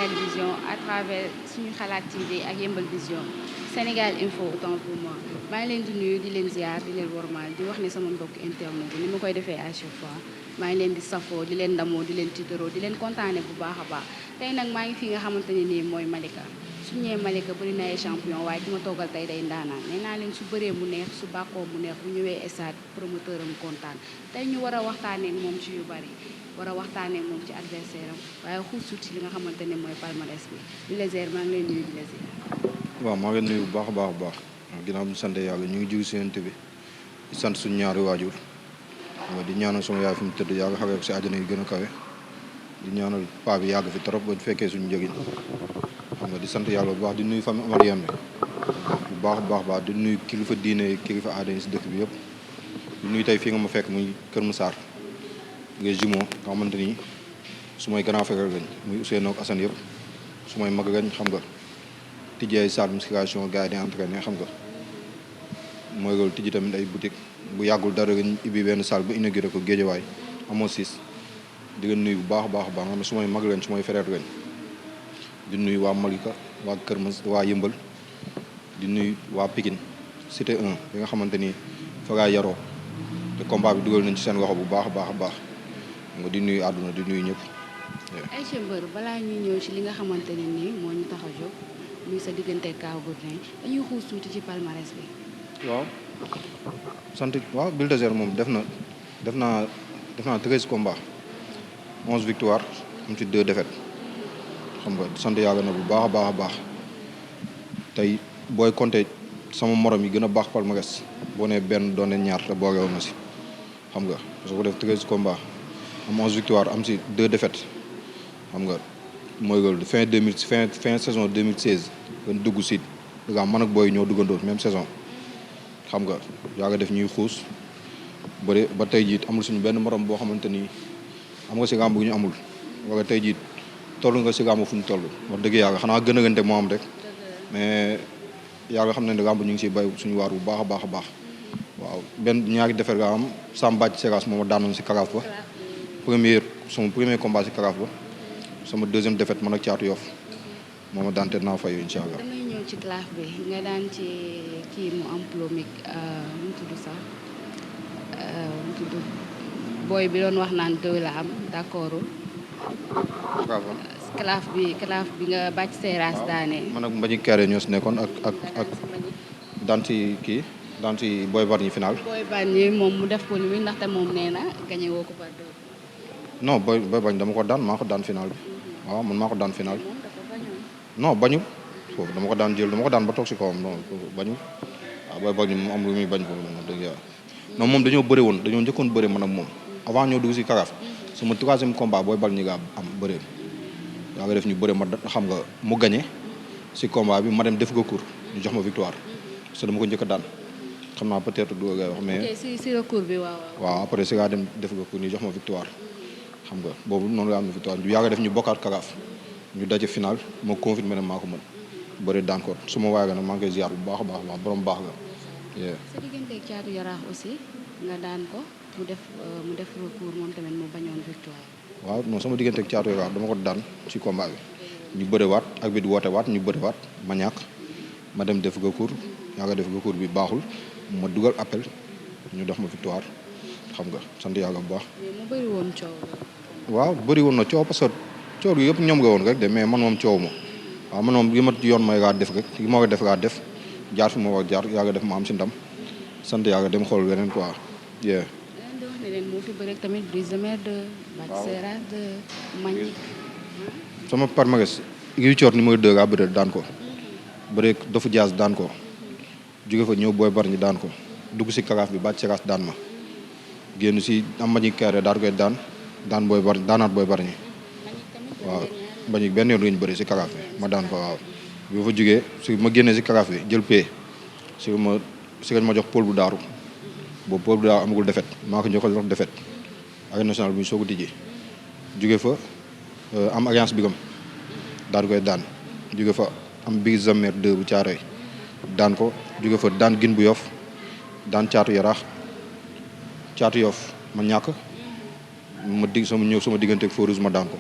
Sénégal Vision à travers suñu xalaat TV ak Yëmbal Vision Sénégal Info autant pour moi maa ngi leen di nuyu di leen ziar di leen wormaal di wax ne sama mbokk internet bi ni ma koy defee à chaque fois maa ngi leen di safoo di leen ndamoo di leen tiitaroo di leen kontaane bu baax a baax tey nag maa ngi fi nga xamante ne nii mooy Malika su ñëwee Malika bëri na ay champion waaye ki ma toogal tey day ndaanaan nee naa leen su bëree mu neex su bàkkoo mu neex bu ñëwee stade promoteur am kontaan tey ñu war a waxtaanee ak moom ci yu bari war a waxtaanee ak moom ci adversaire am waaye xuusut ci li nga xamante ne mooy palmarès bi di la ziar maa ngi leen nuyu di la ziar. waaw maa ngi leen nuyu bu baax a baax a baax ginnaaw bi ñu sant yàlla ñu ngi jiw si yonent bi di sant suñu ñaari waajur di ñaanal sama yaay fi mu tëdd yàlla xamee ko si àjjana yi gën a kawe di ñaanal paa bi yàgg fi trop ba fekkee suñu njëriñ xam nga di sant yàlla bu baax di nuyu famille Amariam bi bu baax a baax di nuyu kilifa diine kilifa aada yi si dëkk bi yëpp di nuyu tey fii nga ma fekk muy Kër Massar nga jumeau nga xamante ni su may grand frère lañ muy Ousseynou ak Assane yëpp su may mag lañ xam nga tijjee salle musculation gars yi di entraîné xam nga mooy loolu tijji tamit ay boutique bu yàggul dara nga ibbi benn salle ba inauguré ko Géejawaay amoo siis di nga nuyu bu baax a baax nga xam ne su may mag lañ su may frère lañ di nuyu waa Malika waa Kër Mas waa Yëmbal di nuyu waa Pikine cité 1 bi nga xamante ni fa ngaa yaroo te combat bi dugal nañ ci seen loxo bu baax a baax nga di nuyu àdduna di nuyu ñëpp. Aïcha Mbeur balaa ñuy ñëw ci li nga xamante ne nii moo ñu tax a jóg muy sa diggante Kaw Gourdin dañuy xuus tuuti ci palmarès bi. waaw sant waaw Bulldozer moom def naa 13 combats 11 victoires am ci 2 défaites xam nga sant yàlla na bu baax a baax tey booy compter sama morom yi gën a baax palmarès boo nee benn doone ñaar te boolewoon na si xam nga soo ko def 13 combats am 11 victoires am si 2 défaites xam nga mooy loolu fin saison 2016 gën dugg si nga man ak booy ñoo duggandoo même saison. xam nga yaa nga def ñuy xuus bëri ba tey jiit amul suñu benn morom boo xamante ni am nga si gàmb gu ñu amul wala tey jiit toll nga si gàmb fu ñu toll wax dëgg yàlla xanaa gën a gënte moo am rek mais yaa nga xam ne gàmb ñu ngi siy bay suñu waar bu baax a baax waaw benn ñaari defar nga am Sam Bàcc Seras moo ma daanoon si karaaf ba sama premier combat si karaaf ba sama deuxième défaite man ak Caatu Yoff moo ma daan te naa fayu incha allah. damay ñëw ci claf bi nga daan ci kii mu am plomique mu tudd sax mu tudd booy bi doon wax naan doy la am d'accord. claf bi nga bàcc seeraas daane. man ak Mbañi Kéré ñoo si nekkoon ak daan ci kii daan ci Boy Bargny final. Boy Bargny moom mu def polémique ndaxte moom nee na gagné woo ko par deux. non Boy Bargny dama ko daan maa ko daan final bi waaw man maa ko daan final. non bañu foofu dama ko daan ba toog si kawam non bañu waaw Boy Bargny moom am lu muy bañ foofu noonu dëgg yàlla non moom dañoo njëkkoon bëre man ak moom avant ñoo dugg si karaaf sama troisième combat Boy Bargny nga am bëre yaa nga def ñu bëre ma xam nga mu gagné si combat bi ma dem def ko cours ñu jox ma victoire parce que dama ko njëkk a daan xam naa peut-être du ngay wax mais si recours bi waaw après si ngaa dem def ko cours ñu jox ma victoire xam nga boobu noonu la am na victoire yaa nga def ñu bokkaat karaaf ñu daje final moo confirmé ne maa ko mën bëri daan ko su ma waay nag maa ngi koy ziar bu baax a baax borom baax la. sa diggante ak Caatu Yaraax aussi nga daan ko mu def recours moom tamit mu bañoon victoire. waaw non sama diggante ak Caatu Yaraax dama ko daan ci combat bi ñu bëriwaat ak bi di woote waat ñu bëriwaat ma ñàkk ma dem def recours yaa nga def recours bi baaxul ma dugal appel ñu dox ma victoire xam nga sant yàlla bu baax. mais mu bëri woon coow. waaw bëri woon na coow parce que coow gi yëpp ñoom nga woon rek de mais man moom coow ma waaw man moom li ma yoon may gaa def rek li ma war a def gaa def jaar fi ma war jaar yaa nga def ma am si ndam sant yàlla dem xool weneen quoi. leneen di wax ne leen moo fi bëri tamit Brise de Mer de Bathie Seras de Magny. sama palmarès Gris Thior numéro 2 gaa bëri daan ko bëri Dofu Diaz daan ko jóge fa ñëw Boy Bargny daan ko dugg si karaaf bi Bathie Seras daan ma génn si am Mbañi Kéré daal koy daan Boy Bargny daanaat Boy Bargny waaw Mbañi benn yoon lañu bëri si karaaf bi ma daan ko waaw bi ma fa jógee si ma génnee si karaaf bi jël pay si ma jox pôle bu daaru boobu pôle bu daaru amagul defet maa ko njëkk a jox defet arène nationale bu ñu soog a tijji jóge fa am alliance bigam daal koy daan jóge fa am Brise de Mer 2 bu Caaroy daan ko jóge fa daan gin bu Yoff daan Caatu Yaraax Caatu Yoff ma ñàkk ma dig sama diggante ak Fourouz ma daan ko.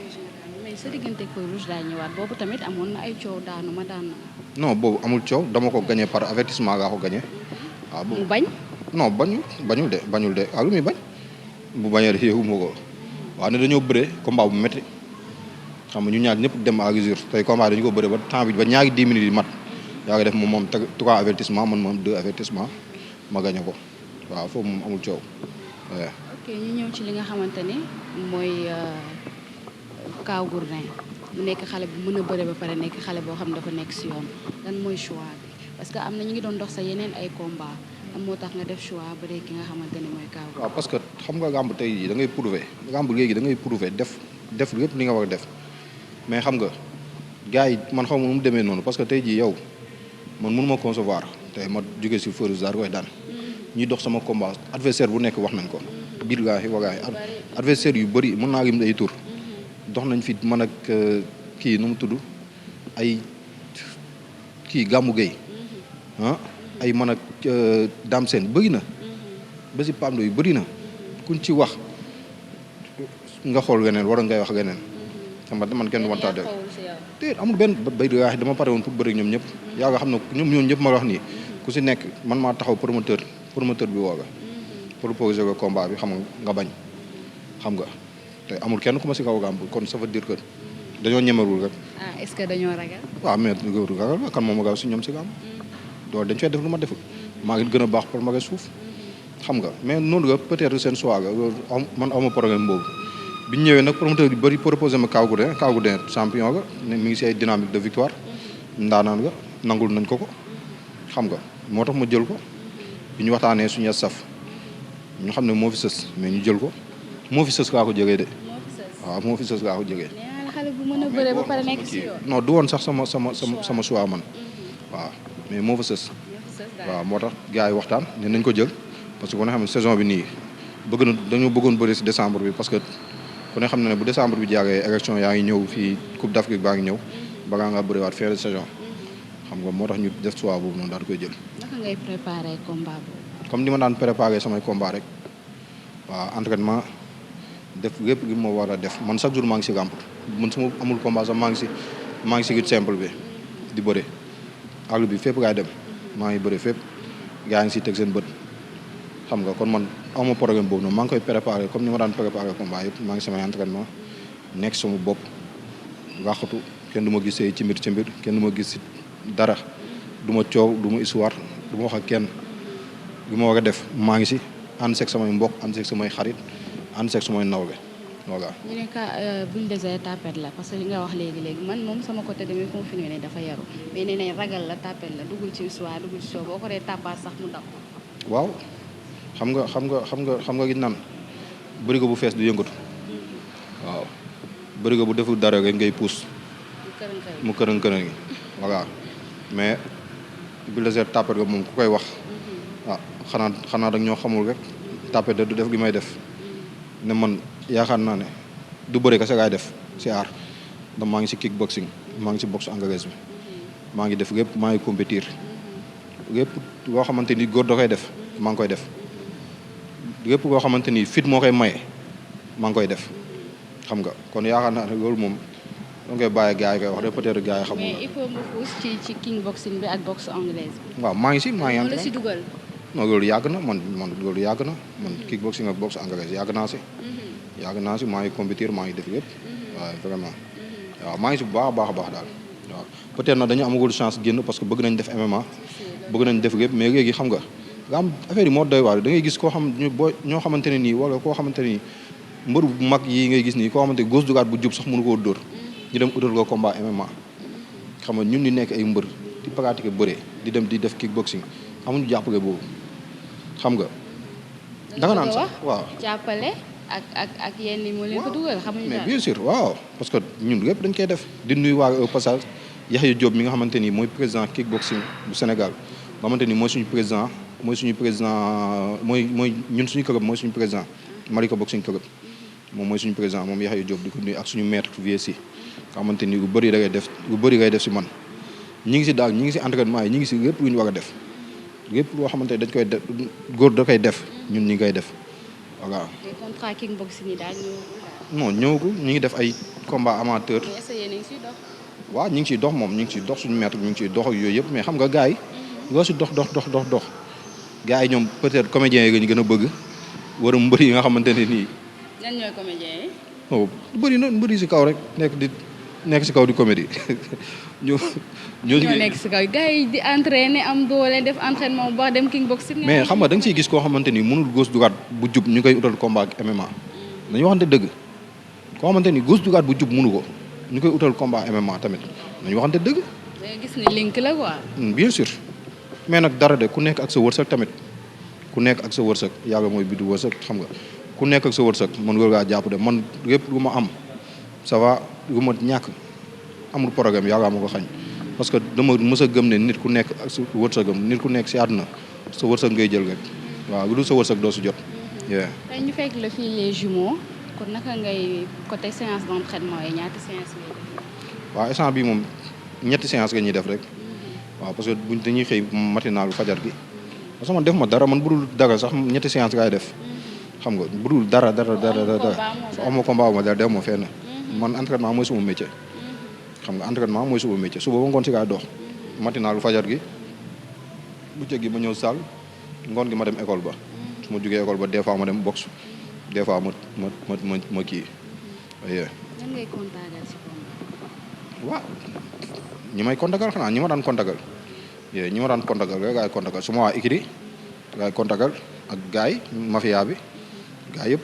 mais sa diggante Feu Rouge daa ñëwaat boobu tamit amoon na ay coow daanu ma daan na. non boobu amul coow dama ko gagné par avertissement gaa ko gagné. waaw mu bañ. non bañul de lu muy bañ bu bañee de yëguma ko waaw ne dañoo bëre combat bu métti xam nga ñu ñaar ñëpp dem à l'usure tey combat dañu ko bëre ba temps bi ba ñaari 10 minutes yi mat yaa ngi def moom 3 avertissement man moom 2 avertissement ma gagné ko waaw foofu moom amul coow. ok ñu ñëw ci li nga xamante ni mooy Kaw Gourdin mu nekk xale bu mën a bëre ba pare nekk xale boo xam ne dafa nekk si yoon lan mooy choix bi parce que am na ñu ngi doon dox sa yeneen ay combat am moo tax nga def choix bëre ki nga xamante ni mooy Kaw. waaw parce que xam nga gàmb tey jii da ngay prouver gàmb léegi da ngay prouver def lépp li nga war a def mais xam nga gars yi man xaw ma nu mu demee noonu parce que tey jii yow man mënu ma concevoir tey ma jógee si Feu Rouge daal koy daan ñuy dox sama combat adversaire bu nekk wax nañ ko biir gaaxi wagaayi adversaire yu bëri mën naa lim ay tur dox nañ fi man ak kii nu mu tudd ay kii Gamou Gueye ay man ak Dame Sène bëri na ba si Pam yu bëri na kuñ ci wax nga xool weneen war ngay wax weneen xam nga man kenn du ma taa def te amul benn bay gaaxi dama pare woon pour bëri ñoom ñëpp yaa nga xam ne ñoom ñëpp ma wax nii ku si nekk man maa taxaw promoteur bi wooga proposé ko combat bi xam nga bañ xam nga te amul kenn ku ma si kaw gàmb kon ça veut dire que dañoo ñemerul rek. est-ce que dañoo ragal. waaw mais ragal kan moom ma gaaw si ñoom si gàmb loolu dañ fay def lu ma deful maa ngi gën a baax pour ma suuf xam nga mais noonu nga peut-être seen choix ga loolu man awma problème boobu bi ñu ñëwee nag promoteur bi bëri proposé ma Kaw Gourdin champion ga ne mi ngi si ay dynamique de victoire ndaanaan nga nangul nañ ko xam nga moo tax ma jël ko bi ñu waxtaanee suñu saf ñu xam ne moo fi sës mais ñu jël ko moo fi sës kaa ko jógee de. waaw moo fi sës kaa ko jógee. xale bu mën a bëre ba pare nekk si yoon. non du woon sax sama choix man waaw mais moo fa sës. waaw moo tax gars yi waxtaan ne nañ ko jël parce que ku ne xam ne saison bi nii dañoo bëggoon bëri si décembre bi parce que ku ne xam ne bu décembre bi jaagee élection yaa ngi ñëw fii Coupe d'Afrique baa ngi ñëw ba ngaa bëriwaat fin de saison xam nga moo tax ñu def choix boobu noonu daal di koy jël. naka ngay préparer combat boobu. comme ni ma daan préparer samay combat rek waaw entraînement def lépp gi ma war a def man chaque jour maa ngi si gàmp man su ma amul combat sax maa ngi si lutte simple bi di bëre àll bi fépp gaay dem maa ngi bëre fépp gaa ngi si teg seen bët xam nga kon man awma programme boobu noonu maa ngi koy préparer comme ni ma daan préparer combat yëpp maa ngi samay entraînement nekk sama bopp waxatu kenn du ma gisee ci mbir kenn du ma gis dara du ma coow du ma histoire du ma wax ak kenn li ma war a def maa ngi si ànd seeg samay mbokk ànd seeg samay xarit ànd seeg samay nawle voilà. ñu ne Bulldozer tapet la parce que li nga wax léegi man moom sama côté damay confirmer ne dafa yaru mais nee nañ ragal la tapet la dugul ci histoire dugul ci soo boo ko dee tappaas sax mu daw. waaw xam nga gi naan bërigo bu fees du yëngatu waaw bërigo bu deful dara rek ngay puus mu kërën gi voilà mais Bulldozer tapet ga moom ku koy wax xanaa dag ñoo xamul rek tapet du def li may def ne man yaakaar naa ne du bëre kese gaay def si aar da maa ngi si kickboxing maa ngi si boxe anglaise bi maa ngi def lépp maa ngi compétir lépp loo xamante ni góor da koy def maa ngi koy def lépp loo xamante ni fit moo koy maye maa ngi koy def xam nga kon yaakaar naa ne loolu moom da ngay bàyyi gars yi koy wax rek peut-être gars yi xamul. mais il faut nga xuus ci kickboxing bi ak boxe anglaise bi. waaw maa ngi la si dugal. non loolu yàgg na man loolu yàgg na man kickboxing ak boxe anglaise yàgg naa si maa ngi compétir maa ngi def lépp waaw vraiment waaw maa ngi si bu baax a baax daal waaw peut-être nag dañu amagul chance génn parce que bëgg nañ def MMA bëgg nañ def lépp mais léegi xam nga am affaire yi moo doy waar da ngay gis koo xam ñoo xamante ne nii wala koo xamante ne nii mbër bu mag yi ngay gis nii koo xamante gauche droite bu jub sax mënu koo dóor ñu dem utal ko combat MMA xam nga ñun ñu nekk ay mbër di pratiquer bëre di dem di def kickboxing amuñu jàppale boobu xam nga. da nga naan sax waaw jàppale ak yenn yi moo leen ko dugal xamuñu mais bien sûr waaw parce que ñun lépp dañ koy def di nuyu waa au passage Yaxya Diop mi nga xamante ni mooy président kickboxing bu Sénégal nga xamante ni mooy suñu président mooy ñun suñu club mooy suñu président Malika Boxing Club moom mooy suñu président moom Yaxya Diop di ko nuyu ak suñu maître VSI nga xamante ni lu bëri ngay def si man ñi ngi si daal ñi ngi si entraînement yi ñi ngi si lépp lu ñu war a def lépp loo xamante ne dañ koy def góor da koy def ñun ñi ngi koy def voilà. contrat kickboxing yi daal non ñëwagul ñu ngi def ay combat amateur. mais est-ce que yéen a ngi siy dox. waaw ñu ngi ciy dox moom ñu ngi ciy dox suñu maître ñu ngi ciy dox ak yooyu yëpp mais xam nga gars yi. loo si dox gars yi ñoom peut-être comédiens yi nga ñu gën a bëgg war a mbër yi nga xamante ne nii. ñan ñooy comédiens yi. non bëri na mbër yi si kaw rek nekk si kaw di comédie ñoo nekk si kaw gars yi di entraîner am doole def entraînement bu baax dem king boxing. mais xam nga da nga siy gis koo xamante ni mënul gauche droite bu jub ñu koy utal combat ak MMA. dañu waxante dëgg koo xamante ni gauche droite bu jub mënu ko ñu koy utal combat MMA tamit dañu waxante dëgg. da nga gis ni link la quoi. bien sûr mais nag dara de ku nekk ak sa wërsëg tamit ku nekk ak sa wërsëg yàlla mooy biddu wërsëg xam nga ku nekk ak sa wërsëg man war ngaa jàpp de man lépp lu ma am ça va lu ma ñàkk amul programme yàlla ma ko xañ parce que dama mës a gëm ne nit ku nekk ak sa wërsëgam nit ku nekk si àdduna sa wërsëg ngay jël rek waaw lu dul sa wërsëg doo si jot. tey ñu fekk la fii les jumeaux kon naka ngay côté séance d'entraînement yi ñaata séance ngay def. waaw instant bi moom ñetti séance nga ñuy def rek waaw parce que buñ dañuy xëy matinal fajar gi parce que man def ma dara man budul dara sax ñetti séance ngay def xam nga budul dara am ma combat ma dara def ma fenn man entraînement mooy suma métier xam nga entraînement mooy suma métier suba ba ngoon si gaay dox matinal fajar gi bu jéggi ma ñëw salle ngoon gi ma dem école ba su ma jugee école ba des fois ma dem boxe des fois ma kii lan ngay contactal si combat. waaw ñi may contactal xanaa ñi ma daan contactal ñi ma daan contactal rek gaay contactal su ma waa écrit gaay contactal ak gaay mafia bi gaay yëpp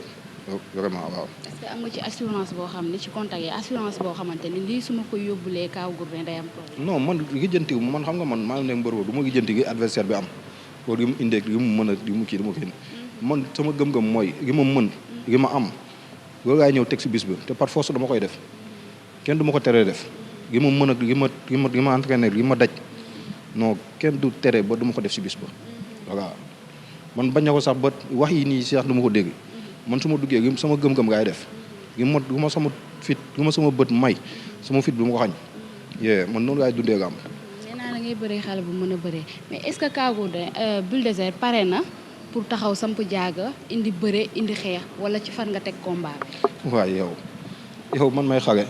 vraiment waaw. est-ce que am nga ci assurance boo xam ne ci contact yi assurance boo xamante ni lii su ma ko yóbbulee Kaw Gourdin day am problème. non man lijjantiw man xam nga man maa ngi nekk mbër du ma lijjanti gi adversaire bi am wala gi mu indee gi mu mën a gi mu kii dama kenn man sama gëm-gëm mooy gi ma mën gi ma am loolu laay ñëw teg si bis bi te par force dama koy def kenn du ma ko teree def gi ma mën a gi ma entraîné gi ma daj non kenn du tere ba du ma ko def si bis ba voilà man bañ na ko sax ba wax yi nii sax du ma ko dégg man su ma duggee gi sama gëm-gëm gaay def gi ma sama fit gi ma sama bët may sama fit du ma ko xañ man noonu laay dundee gàmm. nee naa la ngay bëree xale bu mën a bëree mais est-ce que Kaw Gourdin Bulldozer pare na pour taxaw samp jaaga indi bëre indi xeex wala ci fan nga teg combat bi. waaw yow man may xale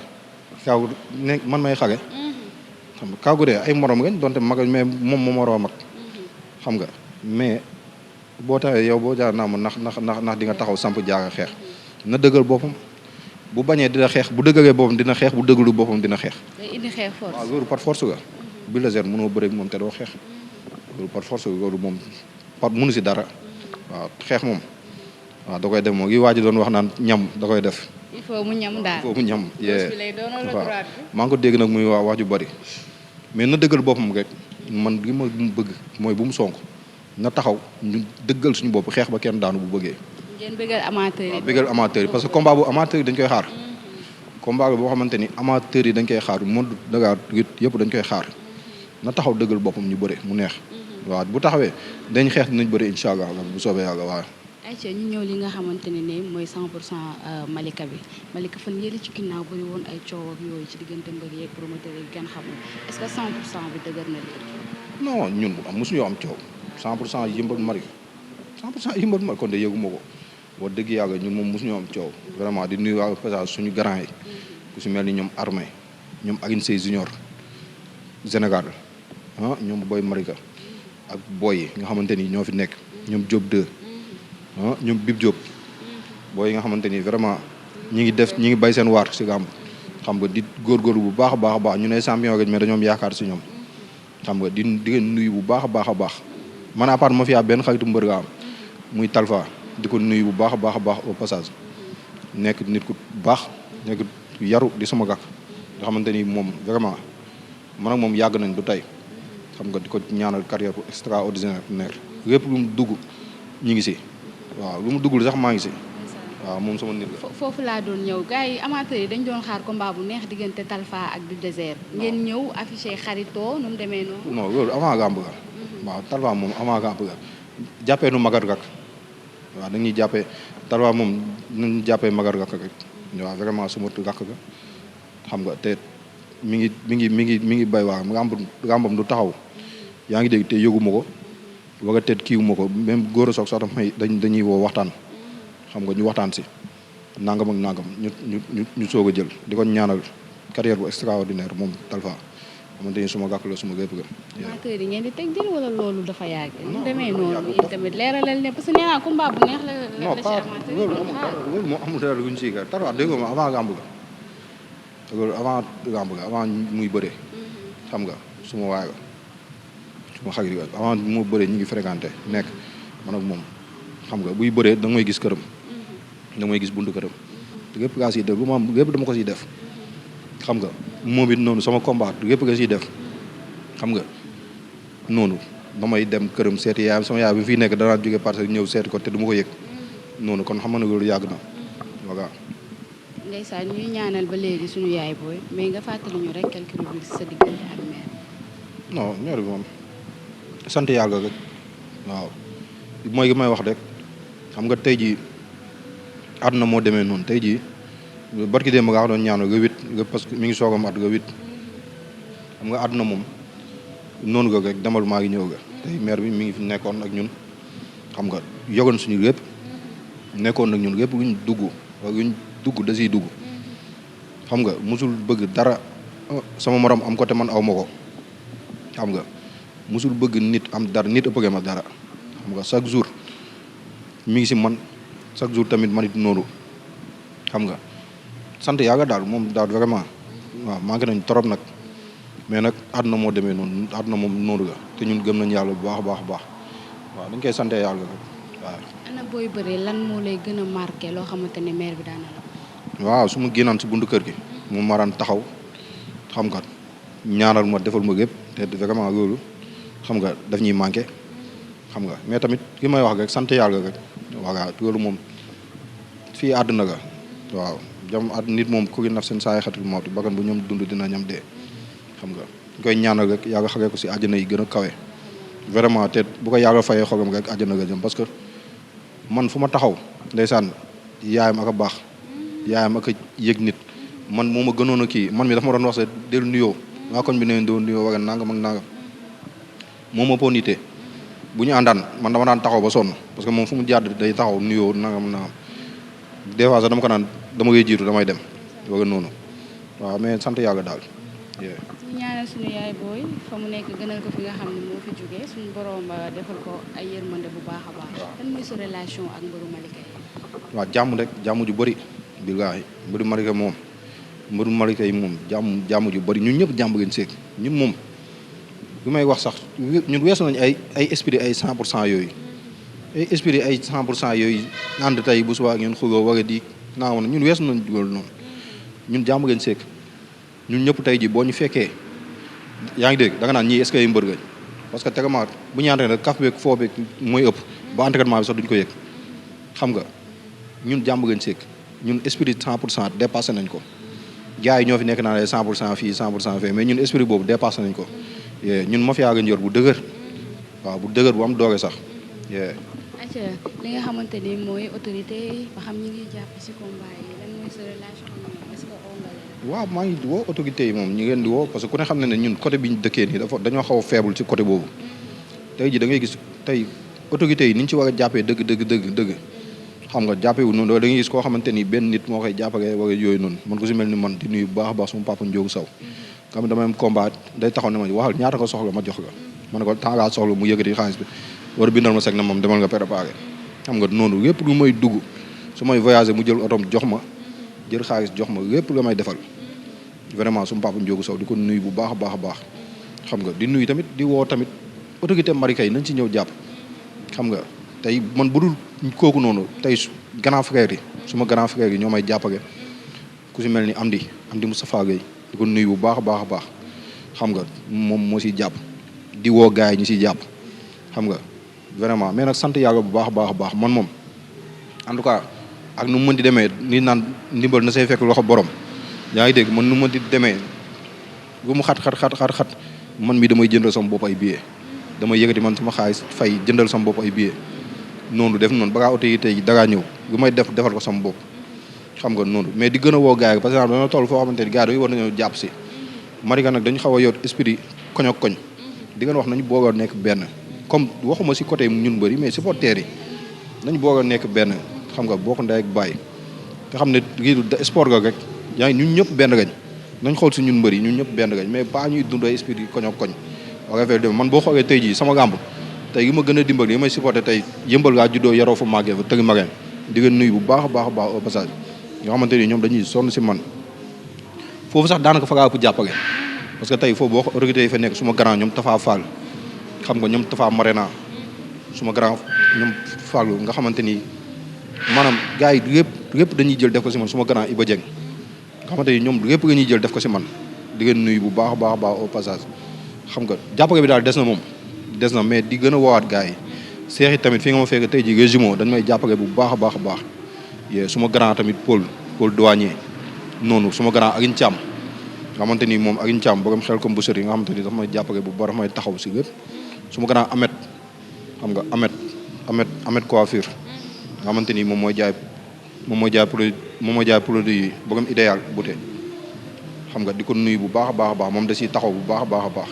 man may xale. xam nga Kaw Gourdin ay morom ngañ donte mag mais moom moo waroo mag. xam nga mais boo taxee yow boo jaar naa ma ndax di nga taxaw samp jaaga xeex na dëggal boppam bu bañee dina xeex bu dëggalee boppam dina xeex bu dëggalu boppam dina xeex. day indi xeex force waaw loolu par force ga. Bulldozer mënoo bëre moom te doo xeex loolu par force loolu moom mënu si dara. waaw xeex moom waaw da koy def moom gi waa ji doon wax naan ñam da koy def. il faut mu ñam daal il faut mu ñam. waaw maa ngi ko dégg nag muy wax ju bari mais na dëggal boppam rek man li ma bëgg mooy bu mu sonk na taxaw ñu dëggal suñu bopp xeex ba kenn daanu bu bëggee. ngeen bëggal amateur yi. waaw bëggal amateur yi parce que combat bu amateur yi dañ koy xaar. combat boo xamante ni amateur yi dañ koy xaar monde Dakar yëpp dañ koy xaar na taxaw dëggal boppam ñu bëre mu neex. waaw bu taxawee dañ xeex dinañ bëri incha allah bu soobee yàlla waaw. ayca ñu ñëw li nga xamante ne nii mooy 100% Malika bi Malika fan yële ci ginnaaw bëri woon ay coow ak yooyu ci diggante mbër yeeg promoteur yi kenn xamul est-ce que 100% bi dëgër na léegi. non ñun mosuñu am coow 100% yëmbal mari 100% yëmbal mari kon de yëguma ko wax dëgg yàlla ñun moom mosuñu am coow vraiment di nuyu waa passage suñu grand yi ku si mel ni ñoom Armé ñoom Aguine Sey Junior Sénégal ñoom Boy Marika ak boy yi nga xamante ni ñoo fi nekk ñoom Diop 2 ñoom Bib Diop boy yi nga xamante ni vraiment ñi ngi bay seen waar si gàmb xam nga di góorgóorlu bu baax a baax ñu ne champion gañ mais dañoo am yaakaar si ñoom xam nga di leen nuyu bu baax a baax man à part ma fi benn xaritu mbër nga am muy Talfa di ko nuyu bu baax a baax au passage nekk nit ku baax nekk yaru di sama gàkk nga xamante ni moom vraiment man ak moom yàgg nañ du tey xam nga di ko ñaanal carrière bu extraordinaire lépp lu mu dugg ñu ngi si waaw lu mu duggul sax maa ngi si waaw moom sama nit la. foofu laa doon ñëw gars yi amateurs yi dañ doon xaar combat bu neex diggante Talfa ak Bulldozer. ngeen ñëw affiché xaritoo nu mu demee noonu. non loolu avant gàmb ga waaw Talfa moom avant gàmb ga jàppee nu magar gak waaw dañuy jàppee Talfa moom nañu jàppee magar gak rek waaw vraiment suma gàkk ga xam nga te mi ngi bay waa gàmbam du taxaw yaa ngi dégg te yëguma ko waga teet kiiwuma ko même góor a soog sax dañuy woo waxtaan xam nga ñu waxtaan si nangam ak nangam ñu soog a jël di ko ñaanal carrière bu extraordinaire moom Talfa xamante ni suma gàkk la suma gépp ga. amateur yi ngeen di teg jël wala loolu dafa yàgg. non demee noonu it tamit leeralal ne parce que nee naa combat bu neex la. non pas loolu moo amul dara lu ñu siy gër Talfa dégg nga ma avant gàmb ga loolu avant gàmb ga avant muy bëree xam nga suma waay ga suma xarit ga avant mu bëree ñu ngi fréquenté nekk man ak moom xam nga buy bëree da nga may gis këram da nga may gis buntu këram lépp gaa siy def lu ma am lépp dama ko siy def xam nga moom it noonu sama combat lépp nga siy def xam nga noonu damay dem këram seeti yaayam sama yaay bi fii nekk danaa jóge parce que ñëw seeti ko te du ma ko yëg noonu kon xam nga ne loolu yàgg na voilà. ndeysaan ñuy ñaanal ba léegi suñu yaay booy mais nga fàttali ñu rek quelques rubriques sa diggante ak mère. non mère bi moom sant yàlla rek waaw mooy gi may wax rek xam nga tey jii àdduna moo demee noonu tey jii barki démb nga doon ñaanal nga wit nga parce que mi ngi soogam at nga wit xam nga àdduna moom noonu nga rek demal maa ngi ñëw ga tey mère bi mi ngi fi nekkoon ak ñun xam nga yogoon suñu lépp nekkoon ak ñun lépp luñ dugg wala luñ dugg da siy dugg xam nga musul bëgg dara sama morom am ko te man aw ma ko xam nga musul bëgg nit am dara nit ëppëge ma dara xam nga chaque jour mi ngi si man chaque jour tamit man it noonu xam nga sant yàlla daal moom daal vraiment waaw manqué nañ trop nag mais nag àdduna moo demee noonu àdduna moom noonu la te ñun gëm nañ yàlla bu baax a baax a baax waaw dañ koy sante yàlla rek waaw. ana booy bëree lan moo lay gën a marqué loo xamante ne mère bi daan na la. waaw su ma génnaan si buntu kër gi moom ma daan taxaw xam nga ñaanal ma defal ma gépp te vraiment loolu xam nga daf ñuy manqué xam nga mais tamit li may wax rek sant yàlla rek voilà loolu moom fii àdduna ga waaw jam at nit moom ku ngi naf seen saay xatul mawti bakkan bu ñoom dund dina ñam dee xam nga ñu koy ñaanal rek yàlla xagee ko si àjjana yi gën a kawe vraiment te bu ko yàlla fayee xogam rek àjjana ga jëm parce que man fu ma taxaw ndeysaan yaayam ak a baax yaayam ak a yëg nit man moo ma gënoon a kii man mi dafa ma doon wax sa del nuyoo waa koñ bi neen doon nuyoo waga nangam ak nangam moo ma poo nitee bu ñu àndaan man dama daan taxaw ba sonn parce que moom fu mu jàdd day taxaw nuyoo nangam nangam des fois sax dama ko naan dama koy jiitu damay dem waga noonu waaw mais sant yàlla daal. ñu ñaanal suñu yaay booy fa mu nekk gënal ko fi nga xam ne moo fi jógee suñu borom defal ko ay yërmande bu baax a baax. lan mooy sa relation ak mbëru Malika yi. waaw jàmm rek jàmm ju bëri billaahi mbëru Malika moom mbëru Malika yi moom jàmm ju bëri ñun ñëpp jàmm ngeen seeg ñun moom bi may wax sax ñun weesu nañu ay esprit ay 100% yooyu ay esprit ay 100% yooyu ànd tey bu subaa ngeen xuloo war a di naaw na ñun weesu nañu dugal noonu ñun jàmm ngeen seeg ñun ñëpp tey ji boo ñu fekkee yaa ngi dégg da nga naan ñii est-ce que ay mbër gañ parce que tellement bu ñu entraîné kaf beeg foo beeg mooy ëpp ba entraînement bi sax duñ ko yëg xam nga ñun jàmm ngeen seeg ñun esprit 100% dépassé nañ ko gars yi ñoo fi nekk naan ay 100% fii 100% fee mais ñun esprit boobu dépassé nañ ko ñun mafia ga njor bu dëgër waaw bu dëgër bu am doole sax. acca li nga xamante ni mooy autorité yi ba xam ñi ngi jàpp ci combat yi lan mooy sa relation est-ce que oo nga leen. waaw maa ngi woo autorité yi moom ñi ngeen di woo parce que ku ne xam ne ne ñun côté bi ñu dëkkee nii dañoo xaw a faible ci côté boobu tey ji da ngay gis tey autorité yi ni ñu ci war a jàppee dëgg xam nga jàppee wu noonu da ngay gis koo xamante ni benn nit moo koy jàppale wala yooyu noonu man ko si mel ni man di nuyu bu baax a baax sama papa Ndiogou Sow xam ne dama am combat day taxaw ne ma waxal ñaata ko soxla ma jox la ma ne ko temps laa soxla mu yëkkati xaalis bi war a bindal ma seg na moom demal nga préparé xam nga noonu lépp lu may dugg su may voyager mu jël otom jox ma jël xaalis jox ma lépp la may defal vraiment suma papa Ndiogou Sow di ko nuyu bu baax a baax a baax xam nga di nuyu tamit di woo tamit autorité Malika yi nañ ci ñëw jàpp xam nga tey man bu dul kooku noonu tey grand frère yi suma grand frère yi ñoo may jàppale ku si mel ni Amdi Moustapha Gueye di ko nuyu bu baax a baax a baax xam nga moom moo siy jàpp di woo gars yi ñu siy jàpp xam nga vraiment mais nag sant yàlla bu baax a baax man moom en tout cas ak nu mu mën di demee ni naan ndimbal na say fekk loxo borom yaa ngi dégg man nu mu mën di demee bu mu xat man mi damay jëndal sama bopp ay billets damay yëkkati man sama xaalis fay jëndal sama bopp ay billets noonu def noonu ba ngaa oto yi tey dagaa ñëw lu may defal ko sama bopp xam nga noonu mais di gën a woo gars yi parce que dañoo toll foo xamante ni gars yi war nañoo jàpp si Malika nag dañu xaw a yor esprit koñ ak koñ di ngeen wax nañu boogoo nekk benn comme waxuma si côté ñun bëri mais supporters yi nañu boogoo nekk benn xam nga boo ko ndey ak bàyyi te xam ne lii sport ga rek yaa ngi ñun ñëpp benn gañ nañ xool si ñun mbër yi ñun ñëpp benn gañ mais pas ñuy dund ay esprit yi koñ ak koñ wala affaire dem man boo xoolee tey jii sama gàmb tey yi ma gën a dimbali yi may supporté tey yëmbal ngaa juddoo yaroo fa màggee fa tëgg mageen di ngeen nuyu bu baax a baax a baax au passage yoo xamante ni ñoom dañuy sonn si man foofu sax daanaka fa ngaa ëpp jàppale parce que tey foofu boo recruté yi fa nekk suma grand ñoom Tafa Fall xam nga ñoom Tafa Marena suma grand ñoom Fall nga xamante ni maanaam gars yi lépp dañuy jël def ko si man suma grand Iba Dieng nga xamante ni ñoom lépp la ñuy jël def ko si man di ngeen nuyu bu baax a baax a baax au passage xam nga jàppale bi daal des na moom des na mais di gën a woowaat gars yi seex yi tamit fi nga ma fekk tey ji régime dañ may jàppale bu baax a baax a baax yee suma grand tamit Paul douanier noonu suma grand Aline Thiam nga xamante ni moom Aline Thiam borom xel comme bu sëri nga xamante ni dafa may jàppale bu baax may taxaw si lépp suma grand Amet xam nga Amet coiffure nga xamante ni moom mooy jaay produit yi borom idéal beauté xam nga di ko nuyu bu baax a baax a baax moom da siy taxaw bu baax a baax a baax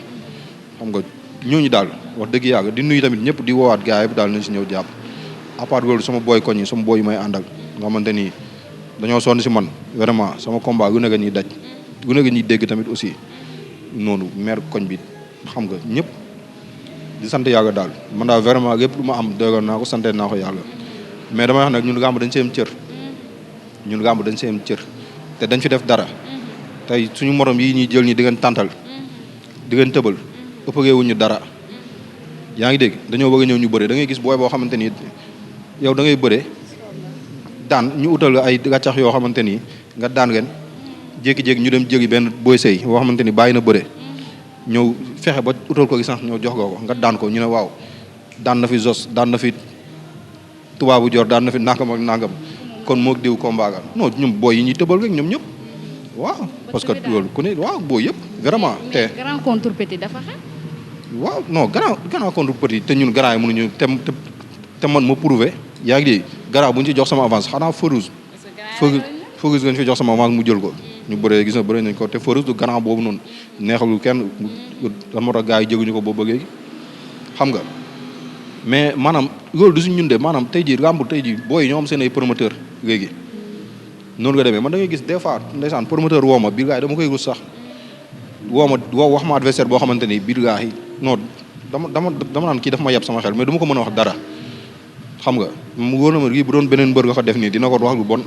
xam nga ñooñu daal wax dëgg yàlla di nuyu tamit ñëpp di woowaat gars yi daal nañ si ñëw jàpp à part loolu sama booy koñ yi sama booy yu may àndal nga xamante ni dañoo sonn si man vraiment sama combat gu nekk ñuy daj gu nekk ñuy dégg tamit aussi noonu maire koñ bi xam nga ñëpp di sant yàlla daal man daal vraiment lépp lu ma am dëggoon naa ko sante naa ko yàlla mais damay wax nag ñun gàmb dañ see am cër ñun gàmb dañ see am cër te dañ fi def dara tey suñu morom yi ñuy jël ñi di ngeen tàntal di ngeen tëbal ëppagee wuñu dara yaa ngi dégg dañoo bëgg a ñëw ñu bëre da ngay gis booy boo xamante ni yow da ngay bëre daan ñu utal ay gàccax yoo xamante ni nga daan ngeen jékki-jékki ñu dem jëgi benn booy sëy boo xamante ni bàyyi na bëre ñëw fexe ba utal ko licence ñëw jox ko nga daan ko ñu ne waaw daan na fi Zos daan na fi tubaabu jor daan na fi nangam ak nangam kon moo diw combat ga non ñoom booy yi ñuy tëbal rek ñoom ñëpp waaw parce que loolu ku ne waaw booy yëpp vraiment te grand contre petit dafa xew. waaw non grand contre petit te ñun grand yi mënuñu te man ma prouvé yaa ngi dégg grand bu ñu ci jox sama avance xanaa Feurouz Feurouz nga ñu fi jox sama avance mu jël ko ñu bëree gis na bëri nañ ko te Feurouz du grand boobu noonu neexalul kenn lan moo tax gars yi jéguñu ko boobu ba léegi xam nga mais maanaam loolu du suñ ñun de maanaam tey jii ràmb tey jii booy ñoo am seen ay promoteur léegi noonu nga demee man da ngay gis des fois ndeysaan promoteur woo ma biir gars yi dama koy rus sax woo wax ma adversaire boo xamante ni biir gars yi non dama naan kii daf ma yeb sama xel mais du ma ko mën a wax dara xam nga mu wóor na ma kii bu doon beneen mbër nga ko def nii dina ko wax lu bon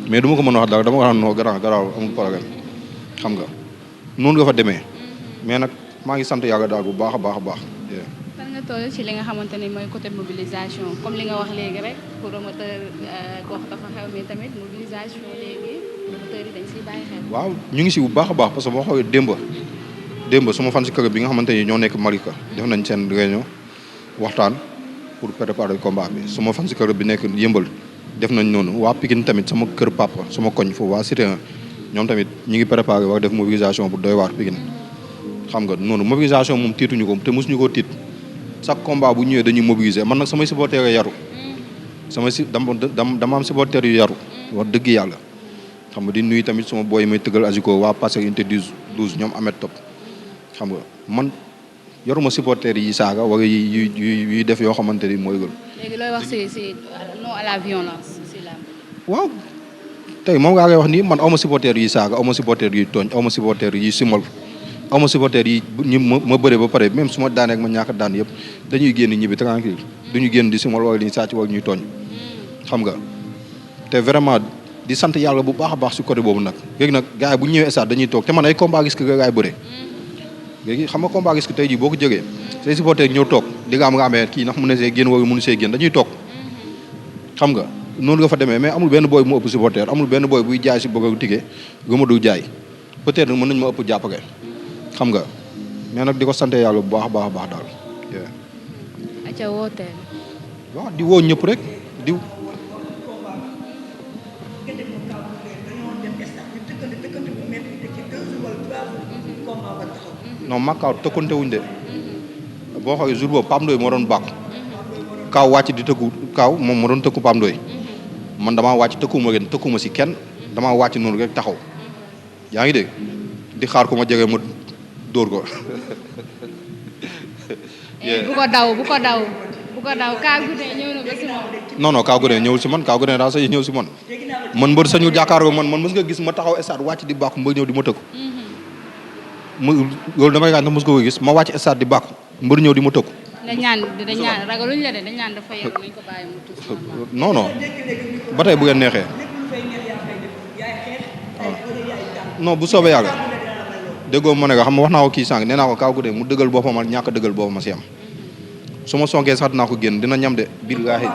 mais du ma ko mën a wax dara dama ko xam noo garaaw amul problème xam nga noonu nga fa demee mais nag maa ngi sant yàlla daal bu baax a baax a baax. fan nga toll ci li nga xamante ni mooy côté mobilisation comme li nga wax léegi rek promoteur gox dafa xew mais tamit mobilisation léegi promoteurs yi dañ siy bàyyi xel. waaw ñu ngi si bu baax a baax parce que boo xoolee démb suma fan si kër bi nga xamante ni ñoo nekk Malika def nañ seen réunion waxtaan pour préparer combat bi suma fan si kër bi nekk yëmbal def nañ noonu waa Pikine tamit sama kër papa sama koñ foofu waa Cité ñoom tamit ñu ngi préparé wax def mobilisation bu doy waar Pikine xam nga noonu mobilisation moom tiituñu ko te mosuñu koo tiit chaque combat bu ñëwee dañuy mobiliser man nag samay supporters yaru dama am supporters yu yaru wax dëgg yàlla xam nga di nuyu tamit suma booy may tëggal Azico waa passé unité 12 ñoom Ahmed Top xam nga man yoruma supporters yi saaga wala yuy def yoo xamante ni mooy gën. léegi looy wax si non à la violence si la. waaw tey moom ngaa koy wax nii man awma supporters yi saaga awma supporters yuy tooñ awma supporters yi simal awma supporters yi ñu ma bëre ba pare même su ma daanee ak ma ñàkk daan yëpp dañuy génn ñibbi tranquille duñu génn di simal wala di sàcc wala ñuy tooñ xam nga te vraiment di sant yàlla bu baax a baax si côté boobu nag léegi nag gars yi bu ñu ñëwee stade dañuy toog te man ay combat gis que gars yi bëre léegi xam nga combat gis que tey jii boo ko jógee say supporters ñëw toog di nga amee kii ndax mën na see génn wala mënu see génn dañuy toog xam nga noonu nga fa demee mais amul benn booy bu mu ëpp supporter amul benn booy buy jaay si bëgg a tige nga ma du jaay peut-être mën nañu ma ëpp jàppale xam nga mais nag di ko sant yàlla bu baax a baax a baax daal. acca wooteel. waaw di woo ñëpp rek di. non Makaaw tëkkante wuñ de boo xoolee jour boobu Pam Ndoye moo doon bàkk Kaaw wàcc di tëkku Kaaw moom moo doon tëkku Pam Ndoye man damaa wàcc tëkkuma si kenn damaa wàcc noonu rek taxaw yaa ngi dégg di xaar ko ma jege ma dóor ko. bu ko daw Kaa Gourdin ñëw na ba si moom. non Kaa Gourdin ñëwul si man Kaa Gourdin daa say ñëw si man. man mbër sañu jàkkaarloo man mës nga gis ma taxaw stade wàcc di bàkku mbër ñëw di ma tëkku. loolu damay gaañ mës nga ko gis ma wàcc stade di bàkku mbër ñëw di ma tëkku. dañ ñaan ragaluñ la de dañ ñaan dafa yor nañ ko bàyyi mu tuus. non ba tey bu ngeen neexee. non bu soobee yàlla déggoo ma ne nga xam wax naa ko kii sànq nee naa ko Kaw Gourdin mu dëggal boppam ak ñàkk a dëggal boppam si am su ma sonkee sax dinaa ko génn dina ñam de biir gaaxi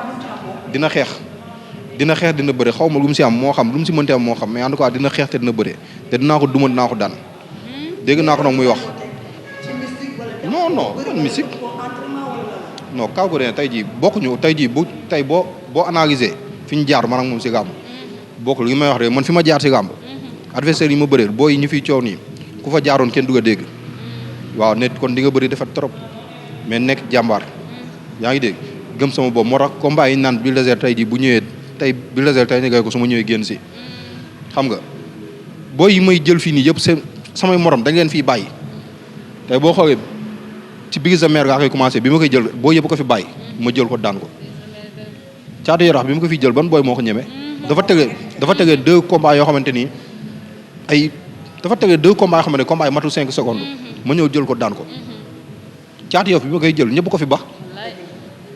dina xeex dina bëre xaw ma lu mu si am moo xam lu mu si mënti am moo xam mais en tout cas dina xeex te dina bëre te dinaa ko duma dinaa ko daan dégg naa ko nag muy wax non ban mystique non Kaw Gourdin tey jii bokkuñu tey jii boo analyser fi ñu jaar man ak moom si gàmb bokkul li may wax rek man fi ma jaar si gàmb adversaire yi ma bëreel booy ñu fiy coow nii ku fa jaaroon kenn du nga dégg waaw ne kon di nga bëri defet trop mais nekk jàmbaar yaa ngi dégg gëm sama bopp moo tax combat yi naan Bulldozer tey jii bu ñëwee tey Bulldozer tey ñu ko su ma ñëwee génn si xam nga booy yi may jël fii nii yëpp seen samay morom dañ leen fiy bàyyi tey boo xoolee ci Brise de Mer gaa koy commencé bi ma koy jël booy yëpp ko fi bàyyi ma jël ko daan ko Caatu Yaraax bi ma ko fi jël ban booy moo ko ñeme dafa tege 2 combats yoo xamante ni dafa tege 2 combats yoo xamante ne combat yi matul 5 secondes ma ñëw jël ko daan ko Caatu Yoff bi ma koy jël ñëpp ko fi bax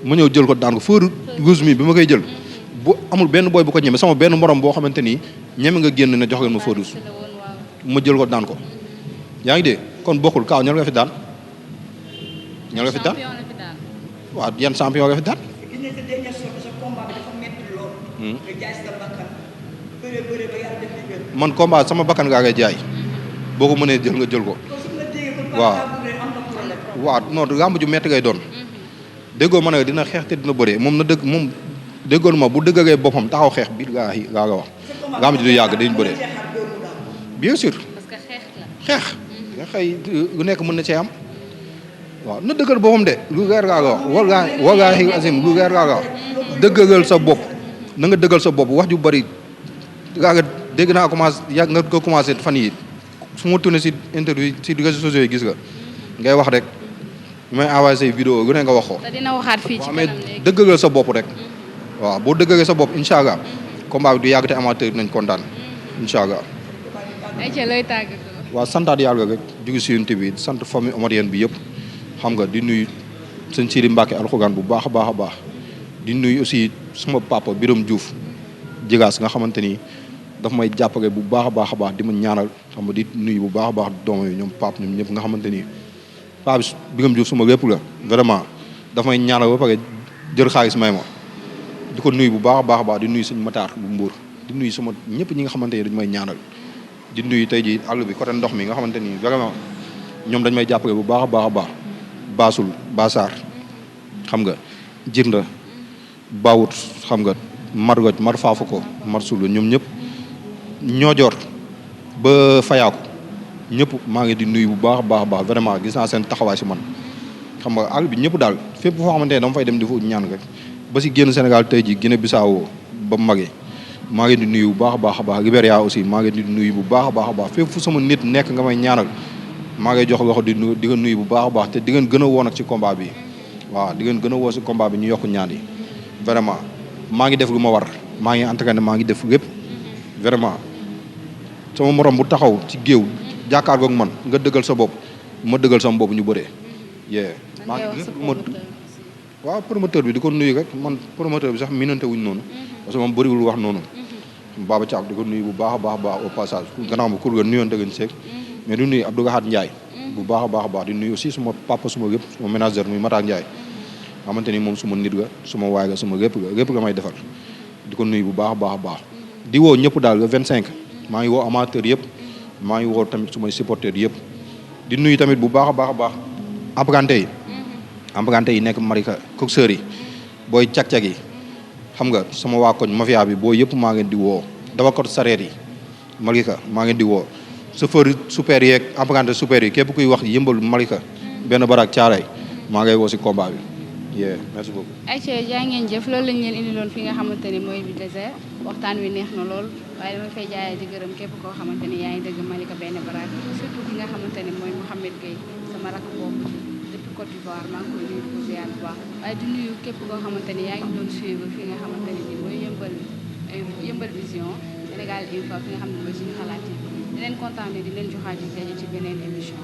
ma ñëw jël ko daan ko Feu Rouge mi bi ma koy jël bu amul benn booy bu ko ñeme sama benn morom boo xamante ni ñeme nga génn ne jox leen ma Feu Rouge ma jël ko daan ko yaa ngi dégg kon bokkul Kaaw ñal nga fi daan waaw yan champion nga fi daan man combat sama bakkan ngaa ngay jaay boo ko mënee jël nga jël ko waaw non làmb ju metti ngay doon déggoo ma ne dina xeex te dina bëree moom na dëgg moom déggoon ma bu dëggagee boppam taxaw xeex biir gaa nga wax làmb ji du yàgg dañu bëree bien sûr xeex xëy lu nekk mën na cee am waaw na dëggal boppam de lu leer gaa nga wax war ngaa xi asim lu leer gaa nga wax dëggal sa bopp na nga dëggal sa bopp wax ju bëri gaa nga dégg naa commencé yàgg nga ko commencé fan yi su ma tourné si interview si réseaux sociaux yi gis nga ngay wax rek may envoyé say vidéo lu ne nga wax ko. te dina waxaat fii ci kanam léegi mais dëggalal sa bopp rek. waaw boo dëggalee sa bopp incha allah combat bi du yàgg te amateur nañ kontaan incha allah. ayca looy tàggatoo. waaw santaat yàlla rek jugu si unité bi sant famille omarienne bi yëpp xam nga di nuyu sëñ Sidi Mbacke alxuraan bu baax a baax a baax di nuyu aussi suma papa Biram Diouf jigaas nga xamante ni daf may jàppale bu baax a baax di ma ñaanal xam nga di nuyu bu baax a baax doom yi ñoom pap ñoom ñëpp nga xamante ni paa bi Biram Diouf suma lépp la vraiment daf may ñaanal ba pare jël xaalis may ma di ko nuyu bu baax a baax di nuyu suñu mataar bu mbuur di nuyu sama ñëpp ñi nga xamante ni dañu may ñaanal di nuyu tey ji àll bi côté ndox mi nga xamante ni vraiment ñoom dañ may jàppale bu baax a baax baasul basaar xam nga jirnda bawut xam nga margoj mar faafu ko mar sulu ñoom ñëpp ñoojoor ba fayaaku ñëpp maa ngi di nuyu bu baax a baax vraiment gis naa seen taxawaay si man xam nga àll bi ñëpp daal fépp foo xamante ne dama fay dem di fa ñaan rek ba si génn Sénégal tey ji Guinée Bissau ba magee maa ngi di nuyu bu baax a baax Libéria aussi maa ngi di nuyu bu baax a baax fépp fu sama nit nekk nga may ñaanal maa ngi jox loxo di nga nuyu bu baax a baax te di ngeen gën a woon ak ci combat bi waaw di ngeen gën a woo si combat bi ñu yokk ñaan yi vraiment maa ngi def lu ma war maa ngi entraîné maa ngi def lépp vraiment sama morom bu taxaw ci géew jàkkaarloog man nga dëggal sa bopp ma dëggal sama bopp ñu bëree yee maa ngi waaw promoteur bi di ko nuyu rek man promoteur bi sax minante wuñ noonu parce que moom bëriwul wax noonu Baba Thiam di ko nuyu bu baax a baax au passage gannaaw ma kur ga nuyoon dëggan seeg mais di nuyu Abdou Gahad Ndiaye bu baax a baax di nuyu aussi suma papa suma lépp suma ménageur muy Matar Ndiaye xamante ni moom suma nit ga suma waay ga suma lépp ga may defal di ko nuyu bu baax a baax di woo ñëpp daal le 25 maa ngi woo amateur yëpp maa ngi woo tamit sumay supporters yëpp di nuyu tamit bu baax a baax emprunté yi nekk Malika coxeur yi booy cag-cag yi xam nga sama waa koñ mafia bi boo yëpp maa ngeen di woo dawakot sareet yi Malika maa ngeen di woo chauffeur super yeeg emprunté super yi képp kuy wax yëmbal Malika benn barak caaray maa ngay woo si combat bi merci beaucoup. ayca jaa ngeen jëf loolu lañ leen indiloon fi nga xamante ni mooy Bulldozer waxtaan wi neex na lool waaye dama fay jaayee di gërëm képp koo xamante ni yaa ngi dëgg Malika benn barak surtout ki nga xamante ni mooy Mouhamed Gueye sama rakk boobu depuis Côte d'Ivoire maa ngi koy nuyu ko ziar bu baax waaye di nuyu képp koo xamante ni yaa ngi doon suivre fi nga xamante ni mooy yëmbal Yeumbeul Vision Sénégal Info fi nga xam ne mooy suñu xalaat yi di leen kontaanee di leen joxaat yi daje ci beneen émission.